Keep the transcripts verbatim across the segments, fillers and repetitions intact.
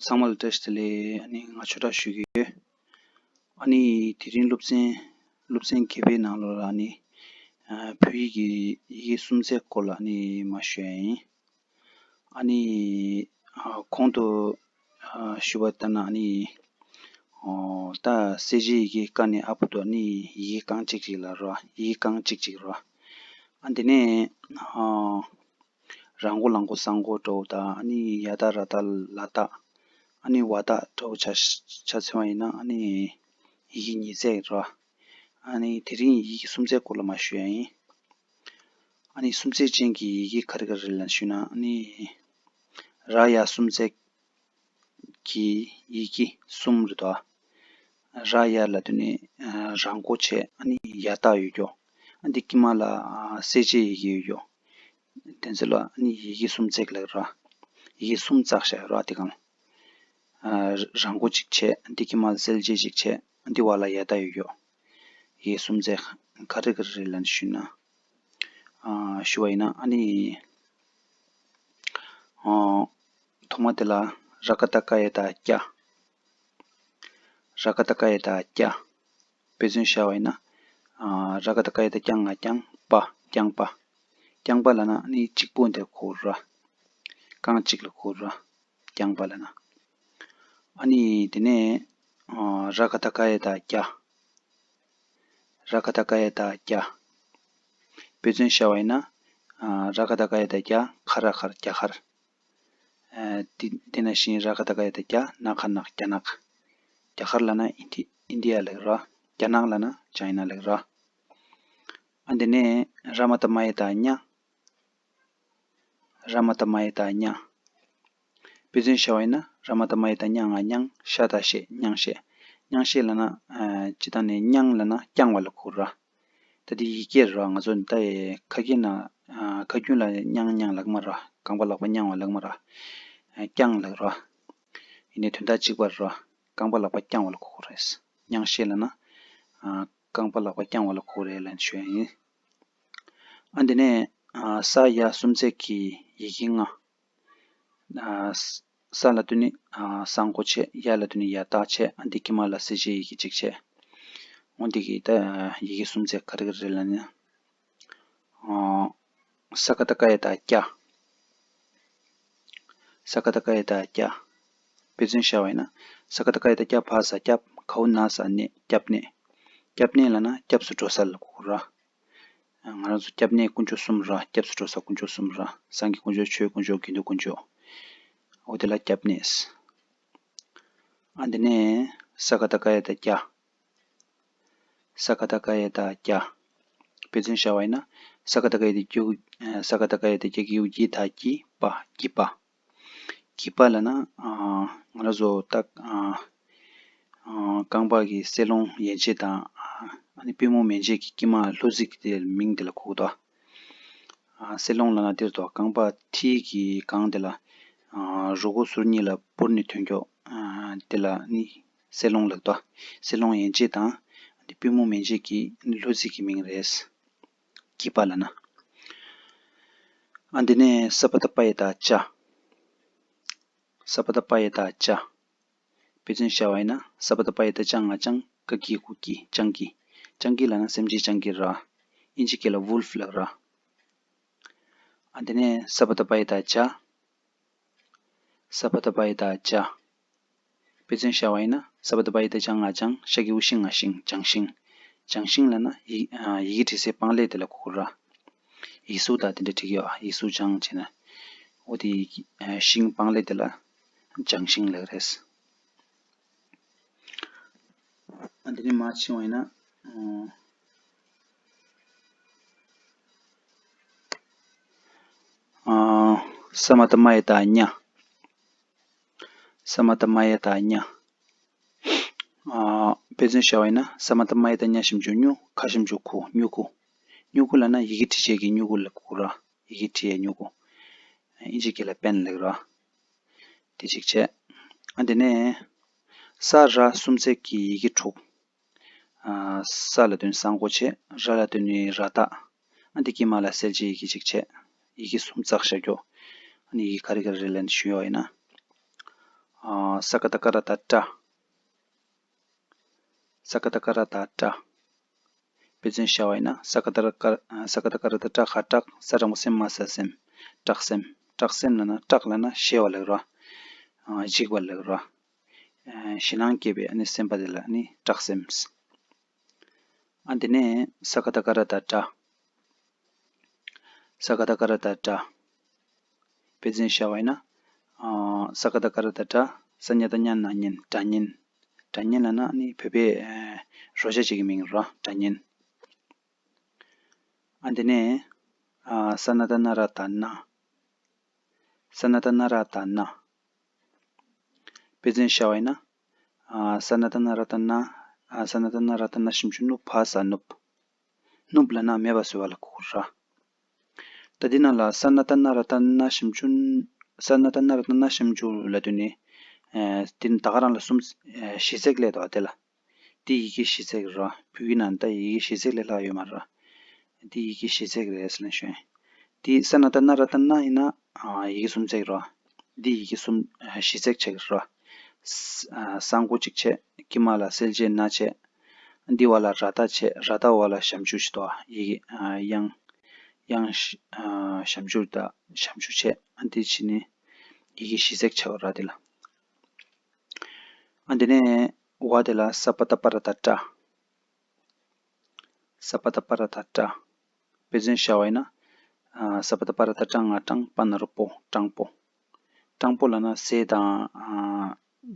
ཚང་མ་ལ་བཀྲ་ཤིས་བདེ་ལེགས། ཨ་ནི་ང་ཆོས་གྲགས་ཞུ་གི་ཡོད། ཨ་ནི་དེ་རིང་སློབ་ཚན་སློབ་ཚན་བརྒྱད་པའི་ནང་ལོགས་ལ་ཨ་ནི་ཨ་བོད་ཡིག་གི་ཡི་གེ་སུམ་བརྩེགས་སྐོར་ལ་ཨ་ནི་མར་ཞུ་ཡ་ཡིན། ཨ་ནི་ཨ་གོང་དུ་ཨ་ཞུས་པ་ལྟར་ན་ཨ་ནི་ཨོ་ད་གསལ་བྱེད་ཡི་གེ་ཀ་ནས་ཨ་བར་དུ་ཨ་ནི་ཡི་གེ་རྐང་གཅིག་གཅིག་ལ་རོ། ཡི་གེ་རྐང་གཅིག་གཅིག་རོ། ཨ་དེ་ནས་ཨ་ར་མགོ་ལ་མགོ་ས་མགོ་འགྲོ་དང་ཨ་ནི་ཡ་བཏགས་ར་བཏགས་ལ་བཏགས། ཨ་ནི་བ་བཏགས་འགྲོ་ཆ་ཆ་མཚོན་པ་ཡིན་ན་ཨ་ནི་ཡི་གེ་ཉིས་བརྩེགས་རོ། ཨ་ནི་དེ་རིང་ཡི་གེ་སུམ་བརྩེགས་སྐོར་ལ་མར་ཞུ་ཡ་ཡིན། ཨ་ནི་སུམ་བརྩེགས་ཅན་གྱི་ཡི་གེ་ག་རེ་ག་རེ་རེད་ལབ་ཞུས་ན་ཨ་ནི་ར་ཡ་སུམ་བརྩེགས་ཀྱི་ཡི་གེ་གསུམ་རེད་དོ། ར་ཡ་ལབ་དུས་ནི་ར་མགོ་བྱས་ཨ་ནི་ཡ་བཏགས་ཡོད་རྒྱུ། ཨ་འདི་དཀྱིལ་མ་ལ་གསལ་བྱེད་ཡི་གེ་ཡོད་རྒྱུ། དེ་ཚོ་ལ་ཨ་ནི་ཡི་གེ་སུམ་བརྩེགས་ལབ་ར། ཡི་གེ་གསུམ་བརྩེགས་བཞག་ཡོད་ར་དེ་གང་། ར་མགོ་གཅིག་བྱས་འདི་དཀྱིལ་མ་ལ་གསལ་བྱེད་གཅིག་བྱས་འདི་བར་ལ་ཡ་བཏགས་ཡོད་རྒྱུ། ཡི་གེ་སུམ་བརྩེགས་ག་རེ་ག་རེ་རེད་ལབ་ཞུས་ན། ཞུ་བ་ཡིན་ན་ཨ་ནི། ཐོག་མ་དེ་ལ་ར་ག་བཏགས་རྐ་ཡ་བཏགས་རྐྱ། ར་ག་བཏགས་རྐ་ཡ་བཏགས་རྐྱ། དཔེ་མཚོན་བཞག་པ་ཡིན་ན། ར་ག་བཏགས་རྐ་ཡ་བཏགས་རྐྱ་ང་རྐྱང་པ། རྐྱང་པ། རྐྱང་པ་ལབ་ན་ནི་གཅིག་པོ་འདིར་གོ་ར། རྐང་གཅིག་ལ་གོ་ར། རྐྱང་པ་ལབ་ན། ཨ་ནི་དེ་ནས་ར་ག་བཏགས་རྐ་ཡ་བཏགས་རྐྱ། ར་ག་བཏགས་རྐ་ཡ་བཏགས་རྐྱ། དཔེ་མཚོན་བཞག་པ་ཡིན་ན། ར་ག་བཏགས་རྐ་ཡ་བཏགས་རྐྱ་ཁ་ར་ཁར་རྒྱ་གར། དེ་དེ་ནང་བཞིན་ར་ག་བཏགས་རྐ་ཡ་བཏགས་རྒྱ་ན་ག་ནག་རྒྱ་ནག། རྒྱ་གར་ལབ་ན་ཨིན་ཌི་ཨིན་ཌི་ཡ་ལབ་ར། རྒྱ་ནག་ལབ་ན་ཅའི་ན་ལབ་ར། ཨ་འདི་ནས་ར་མ་བཏགས་རྨ་ཡ་བཏགས་རྨྱ། ར་མ་བཏགས་རྨ་ཡ་བཏགས་རྨྱ། དཔེ་མཚོན་བཞག་པ་ཡིན་ན་ར་མ་བཏགས་རྨ་ཡ་བཏགས་རྨྱ་ང་རྨྱང་ཤ་བཏགས་ཤེ་རྨྱང་ཤེ། རྨྱང་ཤེ་ལབ་ན་སྤྱིར་བཏང་ནས་རྨྱང་ལབ་ན་རྐྱང་བ་ལ་གོ་ར། ད་དེ་ཡི་གེ་ར་ང་ཚོ་ད་ཁ་སྐད་ན་ཁ་རྒྱུན་ལ་རྨྱང་རྨྱང་ལབ་མ་ར། རྐང་པ་ལག་པ་རྨྱང་བ་ལབ་མ་ར། རྐྱང་ལབ་ར། ཡིན་ནའི་དོན་དག་གཅིག་པ་ར། རྐང་པ་ལག་པ་རྐྱང་བ་ལ་གོ་གོ་རེད། རྨྱང་ཤེ་ལབ་ན་རྐང་པ་ལག་པ་རྐྱང་བ་ལ་གོ་གོ་རེད་ལབ་ཞུ་ཡ་ཡིན། ཨ་འདི་ནས་ས་ཡ་གསུམ་བརྩེགས་ཀྱི་ཡི་གེ་ལྔ། ས་ལ་དུ་ནི་ས་མགོ་བྱས། ཡ་ལ་དུ་ནི་ཡ་བཏགས་བྱས། ཨ་འདི་དཀྱིལ་མ་ལ་གསལ་བྱེད་ཡི་གེ་གཅིག་བྱས། འོ་འདི་གི་ད་ཡི་གེ་གསུམ་བརྩེགས་ག་རེ་ག་རེ་ལབ་ན། ས་ཀ་བཏགས་སྐ་ཡ་བཏགས་སྐྱ། ས་ཀ་བཏགས་སྐ་ཡ་བཏགས་སྐྱ། དཔེ་མཚོན་བཞག་པ་ཡིན་ན་ས་ཀ་བཏགས་སྐ་ཡ་བཏགས་སྐྱ་བ་ས་སྐྱབས། ག་འོག་ན་ས་གནས། སྐྱབས་གནས། སྐྱབས་གནས་ལབ་ན་སྐྱབས་སུ་འགྲོ་ས་ལ་གོ་ར། ང་རང་ཚོ་སྐྱབས་གནས་དཀོན་མཆོག་གསུམ་ར། སྐྱབས་སུ་འགྲོ་ས་དཀོན་མཆོག་གསུམ་ར། སངས་རྒྱས་དཀོན་མཆོག་ཆོས་དཀོན་མཆོག་དགེ་འདུན་དཀོན་མཆོག་འོ་དེ་ལ་སྐྱབས་གནས། ཨ་འདི་ནས་ས་ཀ་བཏགས་སྐ་ཡ་བཏགས་སྐྱ། ས་ཀ་བཏགས་སྐ་ཡ་བཏགས་སྐྱ། དཔེ་མཚོན་བཞག་པ་ཡིན་ན་ས་ཀ་བཏགས་སྐ་ཡ་བཏགས་སྐྱ་གི་ས་ཀ་བཏགས་སྐ་ཡ་བཏགས་སྐྱ་གི་གུ་གི་ད་གི་པ། གི་པ། གི་པ་ལབ་ན་ང་རང་ཚོ་ད་རྐང་པ་གི་སེ་ལོང་ཡན་ཆད་དང་ཨ་ནི་པུས་མོ་མན་ཆད་ཀྱི་དཀྱིལ་མ་ལྷུ་ཚིགས་དེ་མིང་དེ་ལ་གོ་གི་འདུག་ཨ་སེ་ལོང་ལབ་ན་དེར་དོ་རྐང་པ་མཐིལ་གྱི་སྒང་དེ་ལ་ཨ་རུས་ཁོག་ཟུར་གཉིས་ལ་སྤུར་ནས་ཐོན་ཀྱོག་ཨ་དེ་ལ་ནི་སེ་ལོང་ལབ་དོ། སེ་ལོང་ཡན་ཆད་དང་དེ་པུས་མོ་མན་ཆད་ཀྱི་ལྷུ་ཚིགས་ཀྱི་མིང་རེད། གི་པ་ལབ་ན། ཨ་འདི་ནས་ས་པ་བཏགས་པ་ཡ་བཏགས་སྤྱ། ས་པ་བཏགས་པ་ཡ་བཏགས་སྤྱ། དཔེ་མཚོན་བཞག་པ་ཡིན་ན་ས་པ་བཏགས་པ་ཡ་བཏགས་སྤྱ་ང་སྤྱང་། ཀ་གི་གུ་གི་སྤྱང་ཀི། སྤྱང་ཀི་ལབ་ན་སེམས་ཅན་སྤྱང་ཀི་ར། ཨིན་ཇི་སྐད་ལ་ཝུལ་ཕ་ལབ་ར། ཨ་འདི་ནས་ས་པ་བཏགས་པ་ཡ་བཏགས་སྤྱ། ས་པ་བཏགས་པ་ཡ་བཏགས་སྤྱ། དཔེ་མཚོན་བཞག་པ་ཡིན་ན་ས་པ་བཏགས་པ་ཡ་བཏགས་སྤྱ་ང་སྤྱང་། ཤ་གི་གུ་ཤི་ང་ཤིང་། སྤྱང་ཤིང་། སྤྱང་ཤིང་ལབ་ན་ཡི་ཡི་གེ་བྲིས་སའི་པང་ལེབ་དེ་ལ་གོ་གོ་ར། ཡིག་གཟུགས་དང་དེ་འདྲ་བྲིས་ཀྱི་ཡོད། ཡིག་གཟུགས་སྤྱང་བྱས་ན། འོ་དེ་ཤིང་པང་ལེབ་དེ་ལ་སྤྱང་ཤིང་ལབ་རེད། ཨ་འདི་ནས་མར་ཕྱིན་པ་ཡིན་ན། ཨ་ས་མ་བཏགས་སྨ་ཡ་བཏགས་སྨྱ། ས་མ་བཏགས་སྨ་ཡ་བཏགས་སྨྱ། ཨ་དཔེ་མཚོན་བཞག་པ་ཡིན་ན་ས་མ་བཏགས་སྨ་ཡ་བཏགས་སྨྱ་ཞབས་ཀྱུ་སྨྱུ། ཁ་ཞབས་ཀྱུ་ཁུ། སྨྱུ་གུ། སྨྱུ་གུ་ལབ་ན་ཡི་གེ་བྲིས་བྱེད་ཀྱི་སྨྱུ་གུ་ལ་གོ་ར། ཡི་གེ་བྲིས་ཡའི་སྨྱུ་གུ། ཨིན་ཇི་སྐད་ལ་པེན་ལབ་ར། དེ་གཅིག་བྱས། ཨ་དེ་ནས་ས་ར་གསུམ་བརྩེགས་ཀྱི་ཡི་གེ་དྲུག་ཨ་ས་ལ་དོན་ས་མགོ་བྱས། ར་ལ་དོན་ནི་ར་བཏགས། ཨ་འདི་དཀྱིལ་མ་ལ་གསལ་བྱེད་ཡི་གེ་གཅིག་བྱས། ཡི་གེ་གསུམ་བརྩེགས་བཞག་རྒྱུ། ཨ་ནི་ཡི་གེ་ག་རེ་ག་རེ་རེད་ལབ་ནས་ཞུས་ཡོད་ཡིན་ན། ཨ་ ས་ཀ་བཏགས་སྐ་ར་བཏགས་སྐྲ། ས་ཀ་བཏགས་སྐ་ར་བཏགས་སྐྲ། དཔེ་མཚོན་བྱ་བ་ཡིན་ན། ས་ཀ་བཏགས་སྐ་ར་ས་ཀ་བཏགས་སྐ་ར་བཏགས་སྐྲ། ཁ་བཏགས། ས་དྲང་པོ་སེ་མ་ས་སེམས། སྐྲག་སེམས། སྐྲག་སེམས་ལབ་ན། སྐྲག་ལབ་ན་ཞེད་པ་ལབ་ར། ཨ་འཇིགས་པ་ལབ་ར། ཨ་ཞེད་སྣང་སྐྱེས་པའི་ཨ་ནི་སེམས་པ་དེ་ལ་ཨ་ནི་སྐྲག་སེམས། ཨ་དེ་ནས་ས་ཀ་བཏགས་སྐ་ར་བཏགས་སྐྲ། ས་ཀ་བཏགས་སྐ་ར་བཏགས་སྐྲ། དཔེ་མཚོན་བྱ་བ་ཡིན་ན། ཨ་ས་ཀ་བཏགས་སྐ་ར་བཏགས་སྐྲ། ས་ཉ་བཏགས་སྙ་ན་སྙན། སྒྲ་སྙན། སྒྲ་སྙན་ལབ་ན་ཨ་ནི་བོད་པའི་ཨ་རོལ་ཆ་ཅིག་གི་མིང་རེད། སྒྲ་སྙན། ཨ་དེ་ནས་ཨ་ས་ན་བཏགས་སྣ་ར་བཏགས་སྣ། ས་ན་བཏགས་སྣ་ར་བཏགས་སྣ། དཔེ་མཚོན་བྱ་བ་ཡིན་ན། ཨ་ས་ན་བཏགས་སྣ་ར་བཏགས་སྣ། ཨ་ས་ན་བཏགས་སྣ་ར་བཏགས་སྣ་ཞབས་ཀྱུ་ནུ། བ་ས་ནུབ། ནུབ་ལབ་ན་མེད་པ་བཟོ་བ་ལ་གོ་ར། ད་འདི་ནང་ལ་ས་ན་བཏགས་སྣ་ར་བཏགས་སྣ་ཞབས་ཀྱུ། ས་ན་བཏགས་སྣ་ར་བཏགས་སྣ་ཞབས་ཀྱུ་ལབ་དུས་ནི། ཨ་དེ་ནི་ད་ག་རང་ལ་གསུམ། ཨ་གཞི་ཚེག་སླེབས་འདུག་དེ་ལ། འདི་ཡི་གེ་གཞི་ཚེག་རེད། བོད་ཡིག་ནང་ད་ཡི་གེ་གཞི་ཚེག་ལས་ལྷག་ཡོད་མ་རེད། འདི་ཡི་གེ་གཞི་ཚེག་རེད་ཟེར་ནས་ཞུ་ཡིན། འདི་ས་ན་བཏགས་སྣ་ར་བཏགས་སྣ་ཡིན་ན། ཨ་ཡི་གེ་གསུམ་ཚེག་རེད། འདི་ཡི་གེ་གསུམ། ཨ་གཞི་ཚེག་ཆགས་ཀྱི་རེད། ས་ཨ་ས་མགོ་གཅིག་བྱས། དཀྱིལ་མ་ལ་གསལ་བྱེད་ན་བྱས། འདི་བ་ལ་ར་བཏགས་བྱས། ར་བཏགས་བ་ལ་ཞབས་ཀྱུ་ཞིག་འདུག་ཡི་གེ་ཨ་དབྱངས། དབྱངས་ཨ་ཞབས་ཀྱུ་ད་ཞབས་ཀྱུ་བྱས། ཨ་འདི་བྱས་ནས་ཡི་གེ་གཞི་ཚེག་ཆགས་པ་རེད་འདི་ལ། ཨ་འདི་ནས་བ་དེ་ལ་ས་པ་བཏགས་སྤ་ར་བཏགས་སྤྲ། ས་པ་བཏགས་སྤ་ར་བཏགས་སྤྲ། དཔེ་མཚོན་བྱ་བ་ཡིན་ན། ཨ་ས་པ་བཏགས་སྤ་ར་བཏགས་སྤྲ་ང་སྤྲང་། སྤ་ན་རོ་སྤོ། སྤྲང་པོ། སྤྲང་པོ་ལབ་ན་ཟས་དང་ཨ་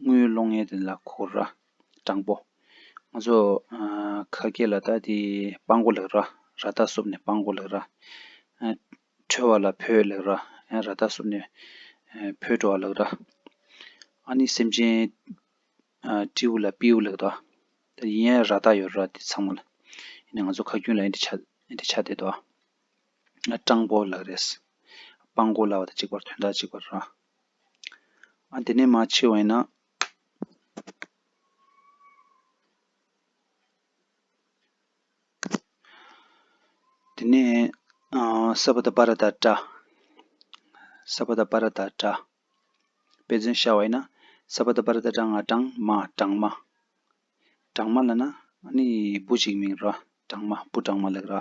དངུལ་སློང་མཁན་དེ་ལ་གོ་ར། སྤྲང་པོ། ང་ཚོ་ཨ་ཁ་སྐད་ལ་ད་དེ་སྤྲང་པོ་ལབ་ར། ར་བཏགས་གསུམ་ནས་སྤྲང་པོ་ལབ་ར། ཨ་ཁྲོ་བ་ལ་ཁྲོ་ལབ་ར། ཡང་ར་བཏགས་གསུམ་ནས་ཨ་ཁྲོ་བ་ལབ་ར། ཨ་ནི་སེམས་ཅན་ཨ་སྤྲེའུ་ལ་སྤྲེའུ་ལབ་དོ། ད་ཡིན་ཡང་ར་བཏགས་ཡོད་ར་དེ་ཚང་མ་ལ། ཡིན་ནའི་ང་ཚོ་ཁ་རྒྱུན་ལ་ཨེ་འདྲ་ཆགས་ཨེ་འདྲ་ཆགས་བསྡད་དོ། ཨ་སྤྲང་པོ་ལབ་རེད། སྤྲང་པོ་ལབ་པ་དང་གཅིག་པར་དོན་དག་གཅིག་པར་ར། ཨ་དེ་ནས་མར་ཕྱེ་བ་ཡིན་ན། དེ་ནས་ཨ་ས་པ་བཏགས་སྤ་ར་བཏགས་སྤྲ། ས་པ་བཏགས་སྤ་ར་བཏགས་སྤྲ། དཔེ་མཚོན་བྱ་བ་ཡིན་ན། ས་པ་བཏགས་སྤ་ར་བཏགས་སྤྲ་ང་སྦྲང་མ། སྦྲང་མ། སྦྲང་མ་ལབ་ན་ཨ་ནི་འབུ་ཅིག་མིང་ར། སྦྲང་མ། འབུ་སྦྲང་མ་ལབ་ར།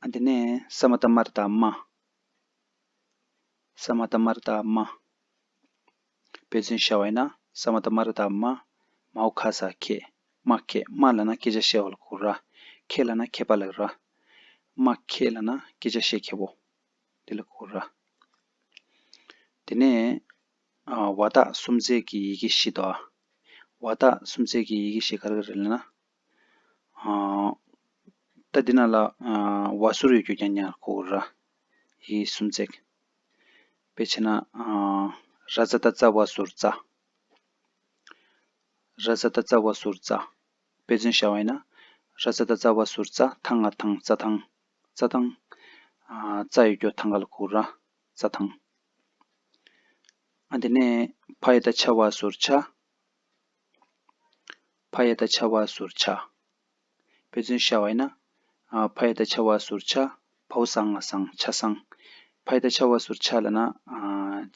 ཨ་དེ་ནས་ས་མ་བཏགས་སྨ་ར་བཏགས་སྨྲ། ས་མ་བཏགས་སྨ་ར་བཏགས་སྨྲ། དཔེ་མཚོན་བྱ་བ་ཡིན་ན། ས་མ་བཏགས་སྨ་ར་བཏགས་སྨྲ། མའོ་ཁ་ས་ཁེ། སྨྲ་ཁེ། སྨྲ་ལབ་ན་སྐད་ཆ་བཤད་པ་ལ་གོ་ར། ཁེ་ལབ་ན་མཁས་པ་ལབ་ར། སྨྲ་ཁེ་ལབ་ན་སྐད་ཆ་བཤད་མཁས་པོ། དེ་ལ་གོ་ར། དེ་ནས་ཨ་བ་རྟགས་སུམ་ཚེག་གི་ཡི་གེ་བཞི་དོ། བ་རྟགས་སུམ་ཚེག་གི་ཡི་གེ་བཞི་ག་རེ་ག་རེ་ལབ་ན། ཨ་ད་འདི་ནང་ལ་ཨ་བ་ཟུར་ཡོད་རྒྱུ་རྐྱང་རྐྱང་གོ་ར། ཡི་གེ་སུམ་ཚེག་དཔེ་བྱས་ན་ཨ་ར་ཛ་བཏགས་རྩ་བ་ཟུར་རྩ། ར་ཛ་བཏགས་རྩ་བ་ཟུར་རྩ། དཔེ་མཚོན་བྱ་བ་ཡིན་ན། ར་ཛ་བཏགས་རྩ་བ་ཟུར་རྩ། ཐ་ང་ཐང་། རྩྭ་ཐང་། རྩྭ་ཐང་། ཨ་རྩྭ་ཡོད་རྒྱུ་ཐང་ག་ལ་གོ་ར། རྩྭ་ཐང་། ཨ་དེ་ནས་ཕ་ཡ་བཏགས་ཕྱ་བ་ཟུར་ཕྱ། ཕ་ཡ་བཏགས་ཕྱ་བ་ཟུར་ཕྱ། དཔེ་མཚོན་བྱ་བ་ཡིན་ན། ཨ་ཕ་ཡ་བཏགས་ཕྱ་བ་ཟུར་ཕྱ། བའོ་ཟ་ང་སང་། ཕྱ་སང་། ཕ་ཡ་བཏགས་ཕྱ་བ་ཟུར་ཕྱ་ལབ་ན། ཨ་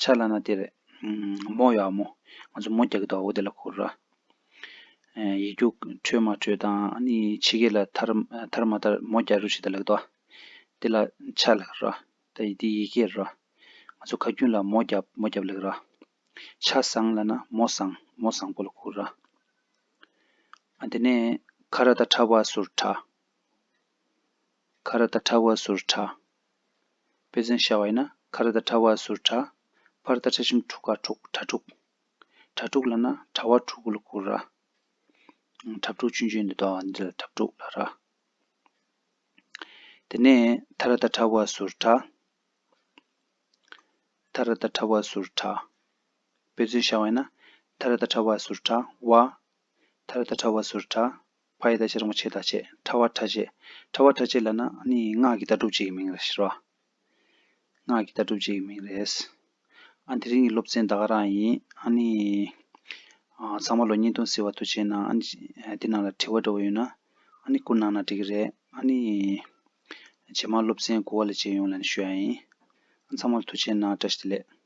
ཕྱ་ལབ་ན་དེ་རེད། ཨ་མོ་ཡོད་མོ། ང་ཚོ་མོ་རྒྱག་གི་འདུག་འོ་དེ་ལ་གོ་ར། ཨ་ཡིག་རྒྱུགས་འཕྲོད་མ་འཕྲོད་དང་། ཨ་ནི་ཕྱི་རྒྱལ་ལ་ཐར་ཐར་མ་ཐར་མོ་རྒྱག་རོགས་བྱེད་དེ་ལབ་འདུག་དེ་ལ་ཕྱ་ལབ་ར། ད་ཡི་དེ་ཡི་གེ་ར། ང་ཚོ་ཁ་རྒྱུན་ལ་མོ་རྒྱབ་མོ་རྒྱབ་ལབ་ར། ཕྱ་བཟང་ལབ་ན་མོ་བཟང་། མོ་བཟང་པོ་ལ་གོ་ར། ཨ་དེ་ནས་ཁ་ར་བཏགས་ཁྲ་བ་ཟུར་ཁྲ། ཁ་ར་བཏགས་ཁྲ་བ་ཟུར་ཁྲ། དཔེ་མཚོན་བྱ་བ་ཡིན་ན། ཁ་ར་བཏགས་ཁྲ་བ་ཟུར་ཁྲ། ཕ་ར་བཏགས་ཕྲ་ཞབས་ཀྱུ་ཕྲུ་ག་ཕྲུག། ཁྲ་ཕྲུག་ཁྲ་ཕྲུག་ལབ་ན་གྲྭ་པ་ཕྲུ་གུ་ལ་གོ་ར། ཁྲ་ཕྲུག་ཆུང་ཆུང་འདི་དག་འདི་ལ་ཁྲ་ཕྲུག་ལབ་ར། དེ་ནས་ཐ་ར་བཏགས་ཐྲ་བ་ཟུར་ཐྲ། ཐ་ར་བཏགས་ཐྲ་བ་ཟུར་ཐྲ། དཔེ་མཚོན་བྱ་བ་ཡིན་ན། ཐ་ར་བཏགས་ཐྲ་བ་ཟུར་ཐྲ། བ། ཐ་ར་བཏགས་ཐྲ་བ་ཟུར་ཐྲ། ཕ་ཡ་བཏགས་ཕྱ་ར་མ་ཕྱེད་ཐ་ཕྱེད། ཕྲ་བ་ཕྲ་ཕྱེད། ཕྲ་བ་ཕྲ་ཕྱེད་ལབ་ན་ཨ་ནི་སྔགས་ཀྱི་ལྟ་གྲུབ་ཅིག་གི་མིང་རེད་ཟེར་བ། སྔགས་ཀྱི་ལྟ་གྲུབ་ཅིག་གི་མིང་རེད། ཨ་དེ་རིང་གི་སློབ་ཚན་ད་ག་རང་ཡིན། ཨ་ནི། ཨ་ཚང་མ་ལོ་བརྙན་ཐུང་གཟིགས་པ་ཐུགས་རྗེ་གནང་། ཨ་ནི་དེ་ནང་ལ་དྲི་བ་འདྲ་བོ་ཡོད་ན། ཨ་ནི་བསྐུར་གནང་ན་འགྲིག་གི་རེད། ཨ་ནི། རྗེས་མ་སློབ་ཚན་དགུ་པ་ལ་མཇལ་ཡོང་ལབ་ནས་ཞུ་ཡ་ཡིན། ཨ་ཚང་མ་ལ་ཐུགས་རྗེ་གནང་། བཀྲ་ཤིས་བདེ་ལེགས།